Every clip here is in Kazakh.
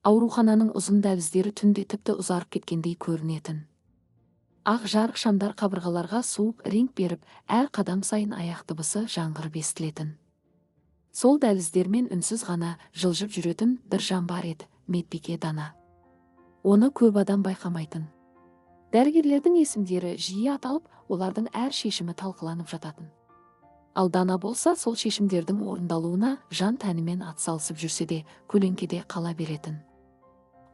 Аурухананың ұзын дәліздері түнде тіпті ұзарып кеткендей көрінетін. Ақ жарық шамдар қабырғаларға суық реңк беріп, әр қадам сайын аяқ дыбысы жаңғырып естілетін. Сол дәліздермен үнсіз ғана жылжып жүретін бір жан бар еді: медбике Дана. Оны көп адам байқамайтын. Дәрігерлердің есімдері жиі аталып, олардың әр шешімі талқыланып жататын. Ал Дана болса, сол шешімдердің орындалуына жан тәнімен атсалысып жүрсе де, көлеңкеде қала беретін.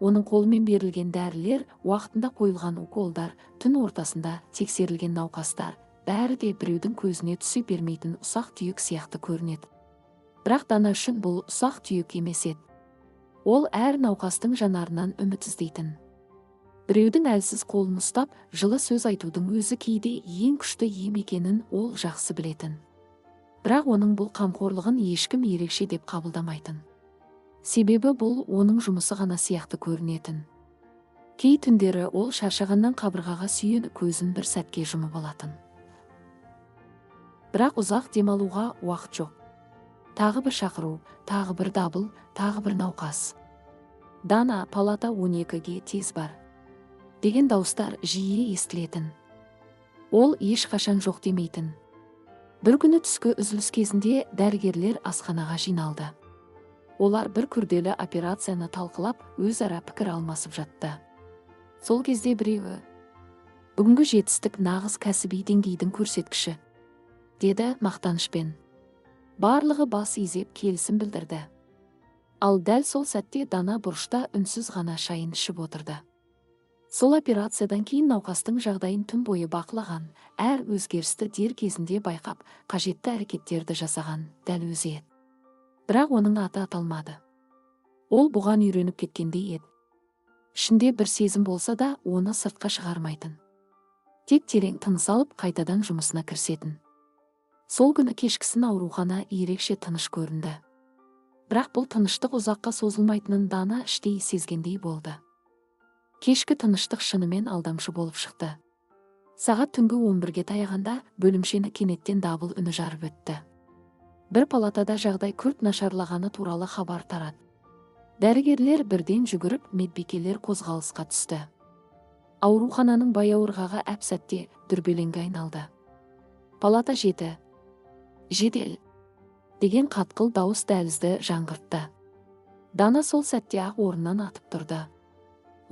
Оның қолымен берілген дәрілер, уақытында қойылған уколдар, түн ортасында тексерілген науқастар — бәрі де біреудің көзіне түсе бермейтін ұсақ түйек сияқты көрінеді. Бірақ Дана үшін бұл ұсақ түйек емес еді. Ол әр науқастың жанарынан үміт іздейтін. Біреудің әлсіз қолын ұстап, жылы сөз айтудың өзі кейде ең күшті ем екенін ол жақсы білетін. Бірақ оның бұл қамқорлығын ешкім ерекше деп қабылдамайтын. Себебі бұл оның жұмысы ғана сияқты көрінетін. Кей түндері ол шаршағаннан қабырғаға сүйеніп, көзін бір сәтке жұмып алатын. Бірақ ұзақ демалуға уақыт жоқ. Тағы бір шақыру, тағы бір дабыл, тағы бір науқас. «Дана, палата 12-ге тез бар!» деген дауыстар жиі естілетін. Ол ешқашан жоқ демейтін. Бір күні түскі үзіліс кезінде дәрігерлер асханаға жиналды. Олар бір күрделі операцияны талқылап, өзара пікір алмасып жатты. Сол кезде біреуі: «Бүгінгі жетістік — нағыз кәсіби деңгейдің көрсеткіші», — деді мақтанышпен. Барлығы бас изеп келісім білдірді. Ал дәл сол сәтте Дана бұрышта үнсіз ғана шайын ішіп отырды. Сол операциядан кейін науқастың жағдайын түн бойы бақылаған, әр өзгерісті дер кезінде байқап, қажетті әрекеттерді жасаған дәл өзі еді. Бірақ оның аты аталмады. Ол бұған үйреніп кеткендей еді. Ішінде бір сезім болса да, оны сыртқа шығармайтын. Тек терең тыныс алып, қайтадан жұмысына кірісетін. Сол күні кешкісін аурухана ерекше тыныш көрінді. Бірақ бұл тыныштық ұзаққа созылмайтынын Дана іштей сезгендей болды. Кешкі тыныштық шынымен алдамшы болып шықты. Сағат түнгі 11-ге таяғанда бөлімшені кенеттен дабыл үні жарып өтті. Бір палатада жағдай күрт нашарлағаны туралы хабар тарады. Дәрігерлер бірден жүгіріп, медбикелер қозғалысқа түсті. Аурухананың баяу ырғағы әп сәтте дүрбелеңге айналды. «Палата 7, жедел!» деген қатқыл дауыс дәлізді жаңғыртты. Дана сол сәтте ақ орнынан атып тұрды.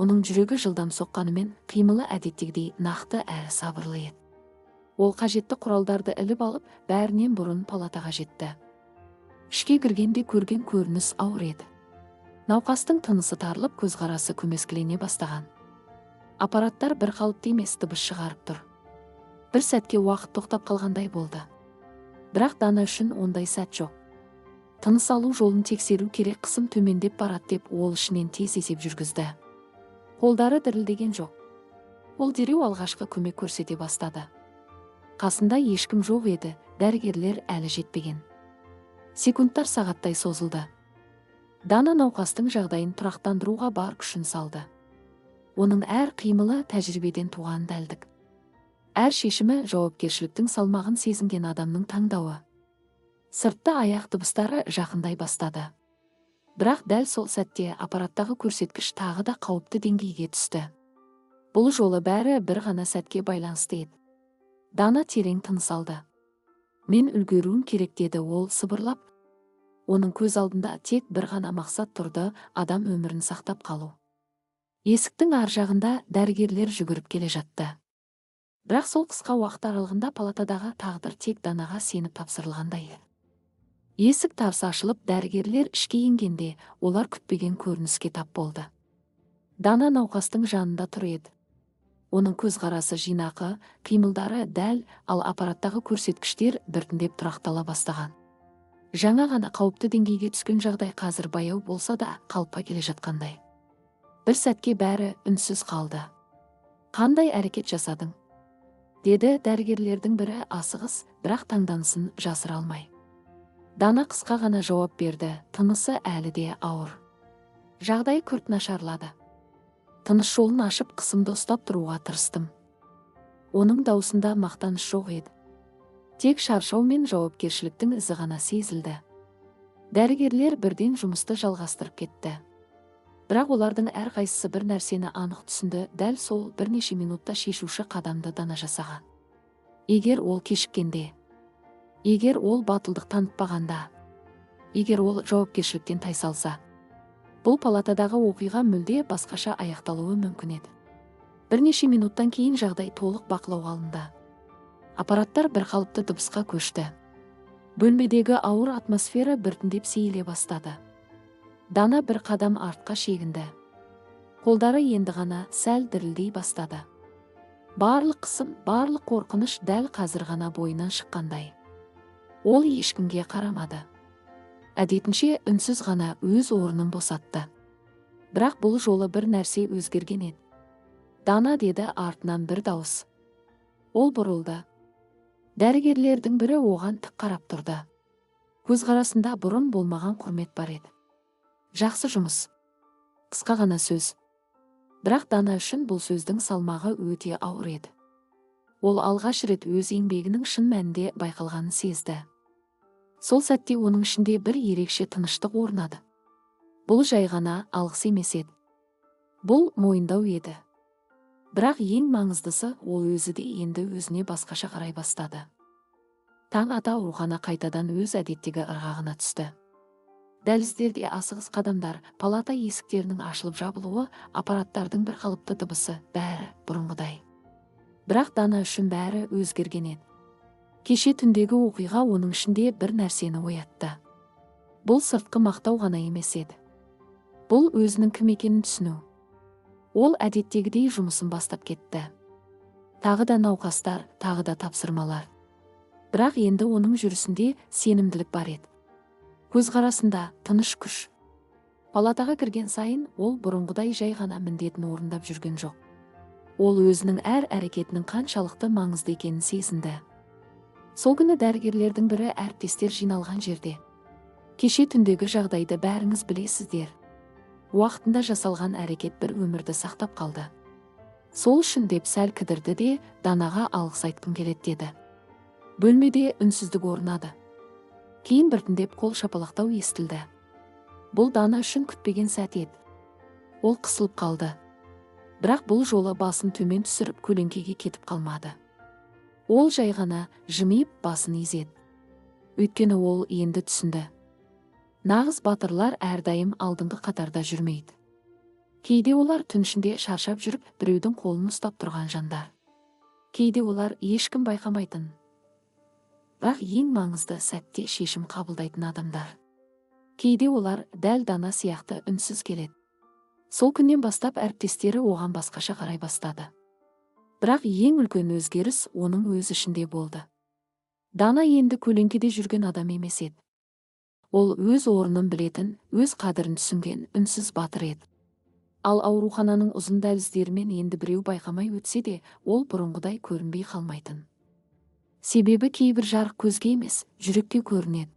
Оның жүрегі жылдам соққанымен, қимылы әдеттегідей нақты әрі сабырлы еді. Ол қажетті құралдарды іліп алып, бәрінен бұрын палатаға жетті. Ішке кіргенде көрген көрініс ауыр еді. Науқастың тынысы тарылып, көзқарасы көмескілене бастаған. Аппараттар бір қалыпты емес дыбыс шығарып тұр. Бір сәтке уақыт тоқтап қалғандай болды. Бірақ Дана үшін ондай сәт жоқ. Тыныс алу жолын тексеру керек, қысым төмендеп барады деп ол ішінен тез есеп жүргізді. Қолдары дірілдеген жоқ. Ол дереу алғашқы көмек көрсете бастады. Қасында ешкім жоқ еді, дәрігерлер әлі жетпеген. Секундтар сағаттай созылды. Дана науқастың жағдайын тұрақтандыруға бар күшін салды. Оның әр қимылы тәжірибеден туған дәлдік, әр шешімі жауапкершіліктің салмағын сезінген адамның таңдауы. Сыртта аяқ дыбыстары жақындай бастады. Бірақ дәл сол сәтте аппараттағы көрсеткіш тағы да қауіпті деңгейге түсті. Бұл жолы бәрі бір ғана сәтке байланысты еді. Дана терең тыныс алды. «Мен үлгеруім керек», — деді ол сыбырлап. Оның көз алдында тек бір ғана мақсат тұрды: адам өмірін сақтап қалу. Есіктің ар жағында дәрігерлер жүгіріп келе жатты. Бірақ сол қысқа уақыт аралығында палатадағы тағдыр тек Данаға сеніп тапсырылғандай. Есік тарс ашылып, дәрігерлер ішке енгенде, олар күтпеген көрініске тап болды. Дана науқастың жанында тұр еді. Оның көзқарасы жинақы, қимылдары дәл, ал аппараттағы көрсеткіштер біртіндеп тұрақтала бастаған. Жаңа ғана қауіпті деңгейге түскен жағдай қазір баяу болса да, қалыпқа келе жатқандай. Бір сәтке бәрі үнсіз қалды. «Қандай әрекет жасадың?» — деді дәрігерлердің бірі асығыс, бірақ таңданысын жасыра алмай. Дана қысқа ғана жауап берді, тынысы әлі де ауыр. «Жағдай күрт нашарлады. Тыныс жолын ашып, қысымды ұстап тұруға тырыстым». Оның даусында мақтаныш жоқ еді. Тек шаршау мен жауапкершіліктің ізі ғана сезілді. Дәрігерлер бірден жұмысты жалғастырып кетті. Бірақ олардың әрқайсысы бір нәрсені анық түсінді: дәл сол бірнеше минутта шешуші қадамды Дана жасаған. Егер ол кешіккенде, егер ол батылдық танытпағанда, егер ол жауапкершіліктен тайсалса, бұл палатадағы оқиға мүлде басқаша аяқталуы мүмкін еді. Бірнеше минуттан кейін жағдай толық бақылауға алынды. Аппараттар бірқалыпты дыбысқа көшті. Бөлмедегі ауыр атмосфера біртіндеп сейіле бастады. Дана бір қадам артқа шегінді. Қолдары енді ғана сәл дірілдей бастады. Барлық қысым, барлық қорқыныш дәл қазір ғана бойынан шыққандай. Ол ешкімге қарамады. Әдетінше үнсіз ғана өз орнын босатты. Бірақ бұл жолы бір нәрсе өзгерген еді. «Дана», – деді артынан бір дауыс. Ол бұрылды. Дәрігерлердің бірі оған тік қарап тұрды. Көзқарасында бұрын болмаған құрмет бар еді. «Жақсы жұмыс». Қысқа ғана сөз. Бірақ Дана үшін бұл сөздің салмағы өте ауыр еді. Ол алғаш рет өз еңбегінің шын мәнінде байқалғанын сезді. Сол сәтте оның ішінде бір ерекше тыныштық орнады. Бұл жай ғана алғыс емес еді. Бұл мойындау еді. Бірақ ең маңыздысы, ол өзі де енді өзіне басқаша қарай бастады. Таң ата аурухана қайтадан өз әдеттегі ырғағына түсті. Дәліздерде асығыс қадамдар, палата есіктерінің ашылып жабылуы, аппараттардың бір қалыпты дыбысы – бәрі бұрынғыдай. Бірақ Дана үшін бәрі өзгерген еді. Кеше түндегі оқиға оның ішінде бір нәрсені оятты. Бұл сыртқы мақтау ғана емес еді. Бұл өзінің кім екенін түсіну. Ол әдеттегідей жұмысын бастап кетті. Тағы да науқастар, тағы да тапсырмалар. Бірақ енді оның жүрісінде сенімділік бар еді. Көзқарасында тыныш күш. Палатаға кірген сайын ол бұрынғыдай жай ғана міндетін орындап жүрген жоқ. Ол өзінің әр әрекетінің қаншалықты маңызды екенін сезінді. Сол күні дәрігерлердің бірі әріптестер жиналған жерде: «Кеше түндегі жағдайды бәріңіз білесіздер. Уақытында жасалған әрекет бір өмірді сақтап қалды. Сол үшін», – деп сәл кідірді де, «Данаға алғыс айтқым келеді», – деді. Бөлмеде үнсіздік орнады. Кейін біртіндеп қол шапалақтау естілді. Бұл Дана үшін күтпеген сәт еді. Ол қысылып қалды. Бірақ бұл жолы басын төмен түсіріп, көлеңкеге кетіп қалмады. Ол жай ғана жымиып, басын изеді. Өйткені ол енді түсінді: нағыз батырлар әрдайым алдыңғы қатарда жүрмейді. Кейде олар түн ішінде шаршап жүріп, біреудің қолын ұстап тұрған жандар. Кейде олар ешкім байқамайтын, бірақ ең маңызды сәтте шешім қабылдайтын адамдар. Кейде олар дәл Дана сияқты үнсіз келеді. Сол күннен бастап әріптестері оған басқаша қарай бастады. Бірақ ең үлкен өзгеріс оның өз ішінде болды. Дана енді көлеңкеде жүрген адам емес еді. Ол өз орнын білетін, өз қадірін түсінген үнсіз батыр еді. Ал аурухананың ұзын дәліздерімен енді біреу байқамай өтсе де, ол бұрынғыдай көрінбей қалмайтын. Себебі кейбір жарық көзге емес, жүрекке көрінеді.